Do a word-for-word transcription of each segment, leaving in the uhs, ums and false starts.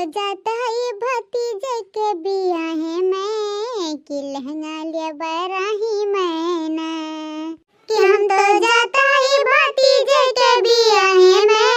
जात हई भतीजे के बियाहे में, कि लहंगा लेबा राही मैना। कि हम तो जात हई भतीजे के बियाहे में,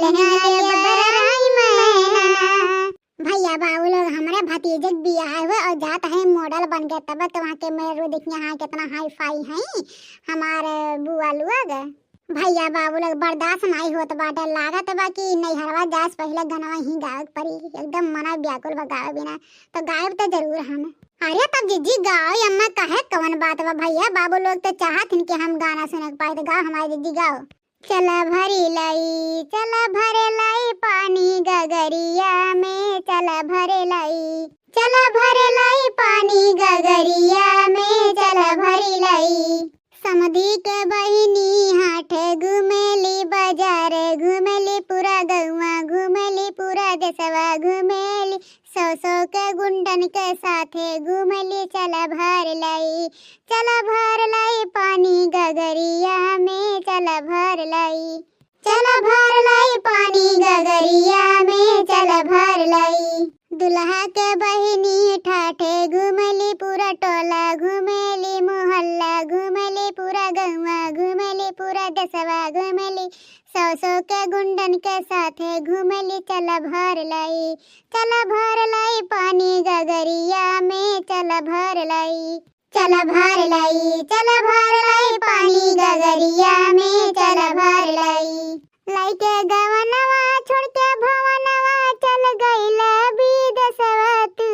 लहंगा लेबा राही मैना। भैया बाबू लोग, हमरे भतीजे के बियाह हुए और जात है model बन के, तब तो वहाँ के मेहरारू देखिए, हाँ, कितना hi-fi हैं हमारे बुआ लोग। भैया बाबू लोग, बर्दाश्त नाई होत बाटे, लागत बा कि नैहरवा जाए से पहिले गनवा ही गावे के पड़ी। एकदम मना व्याकुल बा गावे बिना, तो गायब तो जरूर हम। अरे तब जिज्जी गाओ, अम्मा कहे कवन बात बा, भैया बाबू लोग तो चाहत हिन कि हम गाना सुने के पाए, तो गाओ हमारे जिज्जी गाओ। चला भरी लाई, चला भरे लाई पानी गगरिया में, चला भरे लाई, चला भरे लाई पानी गगरिया में, चला भरी लाई। समधी के बहिनी हाट घुमेली, बाजार घुमेली, पूरा गौवा घुमेली, पूरा देशवा घुमेली, सौ सौ के गुंडन के साथे घुमेली। चला भर लाई, चला भर लाई पानी गगरिया में, चला भर लाई, चला भर लाई पानी गगरिया में, चला भर लाई। दुल्हा के बहिनी ठाठे घुमेली, पूरा टोला घुमेली, मोहल्ला घुमेली, पूरा गौवा घुमेली, पूरा देशवा घुमेली, सौ सौ के गुंडन के साथे घुमेली। चला भर लाई, चला भर लाई पानी गगरिया में, चला भर लाई, चला भर लाई, चला भर लाई पानी गगरिया में, चला भर लाई। लइके गवनवा छोड़ के भवनवा चल गइल बिदेसवा तू।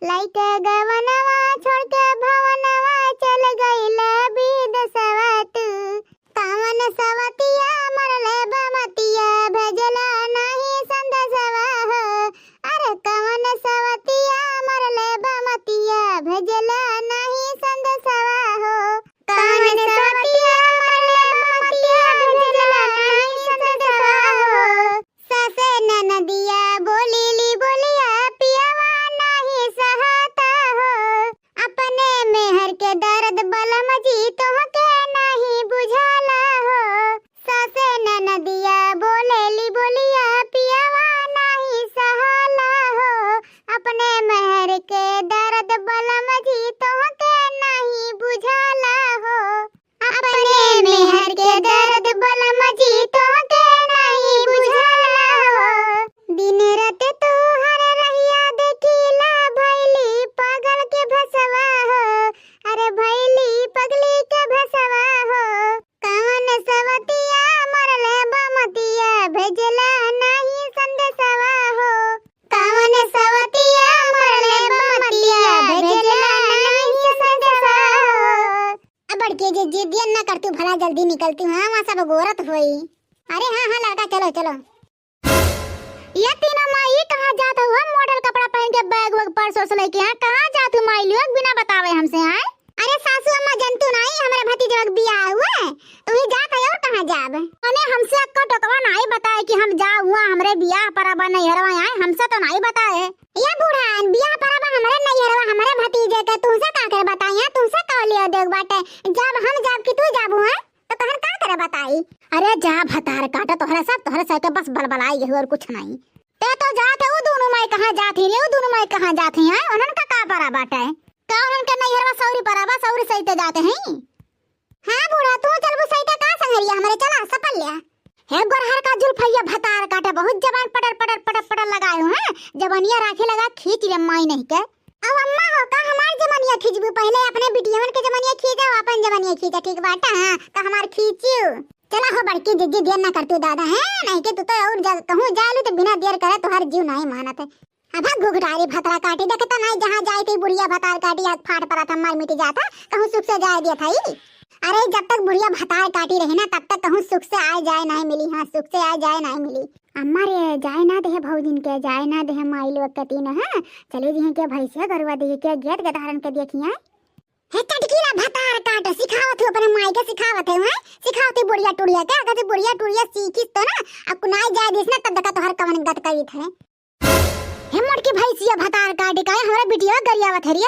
लइके गवनवा छोड़ के भवनवा चल गइल बिदेसवा तू। कवन सवतिया मरले बा मतिया, भेजला नाही संदेशवा हो। अरे कवन सवतिया मरले बा मतिया, भेजला नाही संदेशवा हो। कवन सवतिया मरले बा मतिया, भेजला नाही संदेशवा हो। सासे ननदिया बोलीली बोलिया, पियवा नाही सहाता हो। अपने मेहर के दर्द बलम जी तोहके नाही बुझाला हो। सासे ननदिया बोलेली बोलिया, पियवा नाही सहाला हो। अपने मेहर के दर्द बलम जी तोहके नाही बुझाला हो। अपने मेहर के दर्द बलम जी तोहके नाही बुझाला हो। दिन रात तोहर रहिया देखिला, भइली पागल के भसवा हो। अरे भइली पगली के भसवा हो। कवन सवतिया मरले बा मतिया, भेजला नाही संदेशवा हो। कवन सवतिया मरले बा मतिया, भेजला नाही संदेशवा हो। अब बड़की जिज्जी, देर ना करती, भला जल्दी निकलती हूँ, हाँ, वहाँ सब गोरत होई। अरे हाँ, हाँ, लड़का, चलो, चलो। ये तीनों माई, कहाँ जात हो हम model कपड़ा पहन के, bag वैग, purse वर्स लेके, हाँ, कहाँ जात हो माई लोग बिना बतावे हमसे, हाँ? अरे सासू अम्मा, जनतू नाई, हमरे भतीजवा के बियाह हुए, तू ही जात है और कहाँ जाब? अने हमसे अक्का टोकवा नाई बताए कि हम जा हुआ, हमरे बियाह परब नैहरवा आए, हमसे तो नाई बताए। ये बूढ़ा, बियाह परब हमरे नैहरवा, हमरे भतीजे के, तुमसे का करे बताई, हाँ? तुमसे का लिया देख बाटे, जब हम जाब कि तू जाबू, हाँ? तो तोहन का करे बताई? अरे जा भतार काटा, तोहरा सब, तोहरे सब के बस बलबलाई गए और कुछ नहीं। ते तो जात है, उ दोनों माई कहाँ जात ही रे, उ दोनों माई कहाँ जात ही हैं? उन्हन का का परा बाटे? का उन्हन के नैहरवा सौरी परा बा, सौरी सहिते जाते हैं? हाँ बूढ़ा, तू चलबू सहिते का संगरिया हमरे, चला सपल लिया। हे गोरहर का जुल्फैया भतार काटा, बहुत जबान पटर पटर पटर पटर लगाए हो, हैं? जबनिया राखे लगा खींच ले माई नहीं के। अब अम्मा हो का हमार जबनिया खींचबू? पहले अपने बिटियवन के जबनिया खींचा, अपन जबनिया खींचा, ठीक बाटा? हाँ, तो हमार खींचियो। चला हो बड़की जिज्जी, देर ना करतू दादा, हैं? नहीं के तू तो और जा, कहूँ जालू तो बिना देर करे तोहर जीव नहीं मानत है। अब हाँ घुघटारी भतरा काटी, देखता नहीं जहाँ जाई थी बुढ़िया भतार काटी, आज फाट पड़ा था, मर मिट जाता, कहूँ सुख से जाए दिया था ई। अरे जब तक बुढ़िया भतार काटी रही ना, तब तक कहूँ सुख से आए जाए नहीं मिली, हाँ, सुख से आए जाए नहीं मिली। अम्मा रे, जाए ना देहे भौजिन के, जाए ना देहे माई लोग के तीन, हाँ? चली दिहे के भैंसिया गरुआ दिहे के गेट गधारन के देखिए। हे चटकीला भतार काट, सिखावत हूँ अपने माई के, सिखावत है, हैं? सिखावत हूँ बुढ़िया टुढ़िया के, अगर तू बुढ़िया टुढ़िया सीखिस तो ना, अब कुनाई जाए दिस ना, तब देखा तोहर कवन गत करीत है। हे मोटकी भैंसिया भतार काट, काहे हमरा बिटिया गरियावत है रे?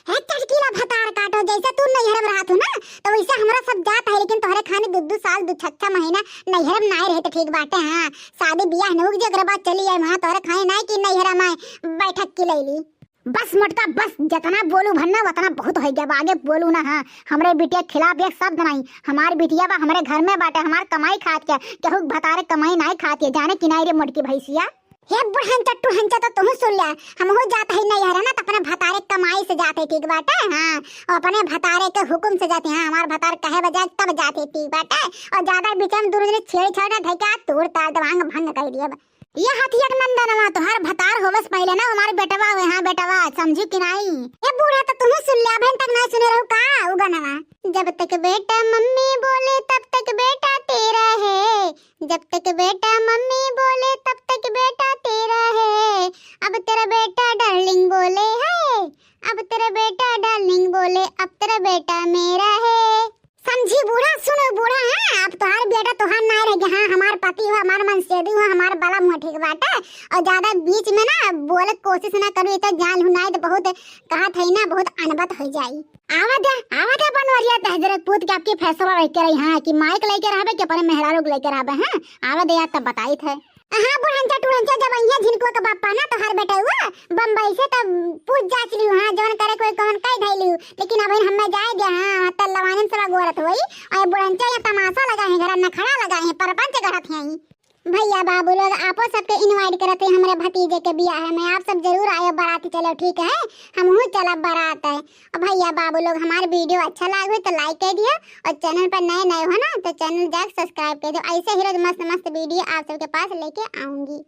हे चटकीला भतार काटो, जैसे तू नैहर में रहत हो ना, तो वैसे हमरा सब जात है, लेकिन तोहरे खानी दू दू साल, दू छह छह महीना नैहर में नाय रहे तो ठीक बाटे। हाँ, शादी बियाह न हो जे, ओकरे बाद चली जाए वहाँ, तोहरे खानी नाय कि नैहर में बैठक की लैली। बस मोटका, बस, जितना बोलू भन्ना उतना बहुत हो गया बा, आगे बोलू ना। हाँ, हमरे बिटिया के खिलाफ एक शब्द नहीं। हमार बिटिया बा हमरे घर में बाटे, हमार कमाई खात के, केहू के भतारे कमाई नाय खात के, जाने कि नाय रे मोटकी भैंसिया। हे बुढ़न चट्टू हंचा, तो तुहू सुन लिया, हमहू जात है नैहर ना, तो अपने भतारे कमाई से जात है, ठीक बाटे। हाँ, और अपने भतारे के हुक्म से जात है। हाँ, हमार भतार कहे बजाए तब जात है, ठीक बाटे। और ज्यादा बीच में दूर दूर छेड़ छाड़ ना धइके तोड़ तार दवांग भंग कर दिया। ये हथिया के नंदनवा तोहार भतार होवस पहले ना, हमार बेटवा हुए। हाँ बेटवा, समझू कि नाई? ए बूढ़ा, तो तुहू सुन लिया, अबहिन तक नाई सुने रहू का उ गनवा? जब तक बेटा मम्मी बोले तब तक बेटा तेरा है, जब तक बेटा मम्मी बोले तब तक बेटा तेरा है, अब तेरा बेटा डार्लिंग बोले है, अब तेरा बेटा डार्लिंग बोले, अब तेरा बेटा मेरा है। समझी बूढ़ा, सुनो बूढ़ा, हाँ, अब तोहार बेटा तोहार ना रह गया, हाँ, हमार पति हुआ, हमार मनसेदी हुआ, हमार बलम हुआ, ठीक बाटे। और ज्यादा बीच में ना बोले के कोशिश ना करू, ये तो जान लू नाई तो बहुत कहत है ना, बहुत अनबत हो जाई। आवा दे, आवा दे बनवरिया, तहजरत पूत के आपकी फैसला रह के रही, हाँ, कि माइक लेके रहबे कि अपने मेहरारू के लेके रहबे, हाँ, आवा दे यार, तब बताई थे। हाँ, बुढ़ंचा टुढ़ंचा जब अइहे झिनकुआ के बापा ना तोहार बेटउआ बम्बई से, तब पूछ जांच लियो, हाँ, जवन करे कोई कवन कह धई लियो, लेकिन अबहिन हम्मे जाए दे, हाँ, तब लवानिन सब अगोरत होई, और बुढ़ंचा यहाँ तमाशा लगाए हैं, घरा नखड़ा लगाए हैं, परपंच गढ़त हैं। भैया बाबू लोग आपो सबके invite करत है हमरे भतीजे के बियाह में, आप सब जरूर आयो बारात चलो, ठीक है, हमहू चलब बारात है। और भैया बाबू लोग हमार video अच्छा लागे तो like कर दियो, और channel पर नए नए हो ना तो channel जाके subscribe कर दियो, ऐसे ही रोज मस्त मस्त video आप सबके पास लेके आऊंगी।